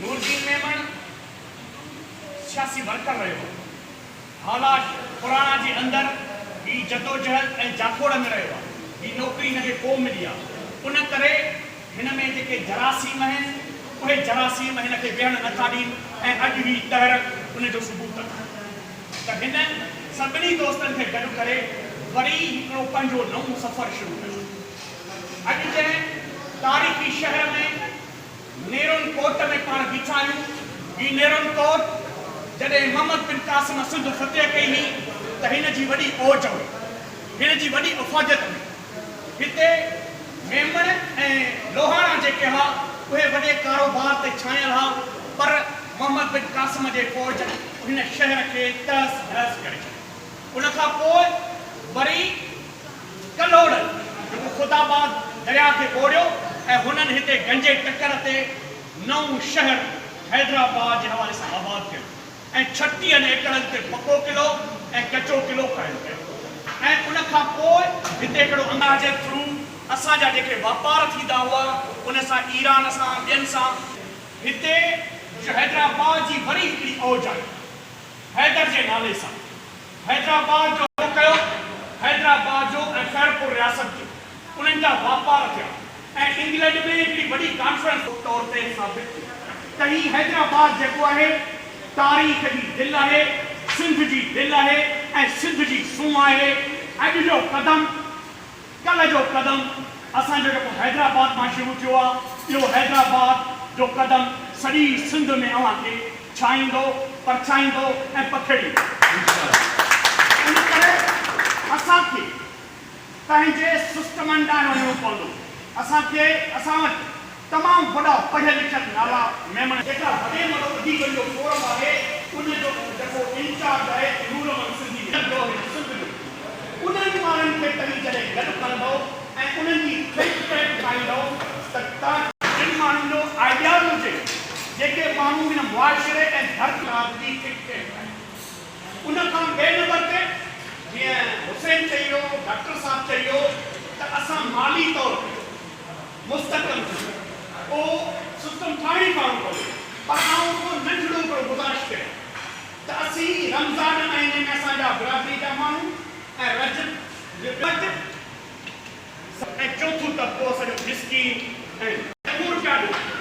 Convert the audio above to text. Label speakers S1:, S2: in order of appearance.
S1: نورالدين ميمڻ سياسي ورڪر رهيو آهي. هالا پراڻا جي اندر هي جدوجهد ۽ جاکوڙ ۾ رهيو آهي. هي نوڪري هن کي ڪو ملي آهي. ان ڪري هن ۾ جيڪي جراثيم آهن، اهي جراثيم هن کي ويهڻ نه ٿا ڏين ۽ اڄ هي تحرڪ ان جو ثبوت آهي ته هن سڀني دوستن کي گڏ ڪري وري هڪڙو پنهنجو نئون سفر شروع ڪيو. اڄ جنهن تاريخي شهر ۾ نيرون ڪوٽ ۾ پاڻ بيٺا آهيون. هي نيرون ڪوٽ جڏهن محمد بن قاسم سنڌ فتح ڪئي هئي ته هن جي وڏي اوج هئي. هن جي وڏي افاديت هئي. هتي ميمڻ ۽ لوهاڻا جيڪي ها اهي وڏي ڪاروبار تي ڇانيل ها پر محمد بن قاسم جي فوج هن شهر کي تهس نهس ڪري ڇڏيو. ان کان پوء وري ڪلهوڙن جيڪو خدا آباد درياء کي ٻوڙيو ۽ هنن هتي گنجي ٽڪر تي نئون شهر حيدرآباد جي حوالي سان آباد ڪيو ۽ ڇٽيهن ايڪڙن تي پڪو قلعو ۽ ڪچو قلعو قائم ڪيو ۽ ان کان پوء هتي هڪڙو انگاهه جي ٿرو اسان جا جيڪي واپار ٿيندا هئا ان سان ايران سان ٻين سان هتي حيدرآباد جي وري هڪڙي اوج آئي حيدر جي نالي سان. حيدرآباد جو حملو ڪيو، حيدرآباد جو ۽ خيرپور رياست جو انهن جا واپار ٿيا ۽ انگلينڊ ۾ هڪڙي وڏي ڪانفرنس. طور تي ثابت ٿيو ته هي حيدرآباد جيڪو آهي تاريخ جي دل آهي، سنڌ جي دل آهي ۽ سنڌ جي سونهن آهي، اڄ جو قدم. ڪلهه جو قدم اسان جو جيڪو حيدرآباد مان شروع ٿيو آ اهو حيدرآباد جو قدم سڄي سنڌ ۾ اوهان کي ڇائيندو، پرڇائيندو ۽ پکيڙيندو. ان ڪري اسان کي پنهنجي سسٽمن ڏانهن وڃڻو پوندو. اسان کي اسان وٽ تمام وڏا پڙهيل لکيل نالا ميمڻ. جيڪا وڏي ۾ وڏو اديبن جو فورم آهي ان جو جيڪو انچارج آهي نور احمد سنڌي جو هن سنڌ جو انهن ماڻهن کي توهين جڏهن گڏ ڪندؤ ۽ انهن جي ٿنڪ ٽينڪ ٺاهيندؤ ته توهان جن ماڻهن جو آئيڊياز هجي جيڪي ماڻهو هن معاشري ۽ ڌرتي جي ٿنڪ ٽينڪ ٺاهي ان کان ٻئي نمبر تي جيئن حسين چئي ويو ڊاڪٽر صاحب چئي ويو ته اسان مالي طور تي مستحڪم ٿيون ڪو سسٽم ٺاهڻ ئي ٺاهڻو پوندو پر آئون رڳو ننڍڙو هڪڙو گذارش ڪريان ته اسين رمضان مهيني ۾ اسان جا برادري جا ماڻهو ۽ رجب ۽ چوٿون طبقو اسان جو مسڪين ۽. لکون روپيا ڏيو.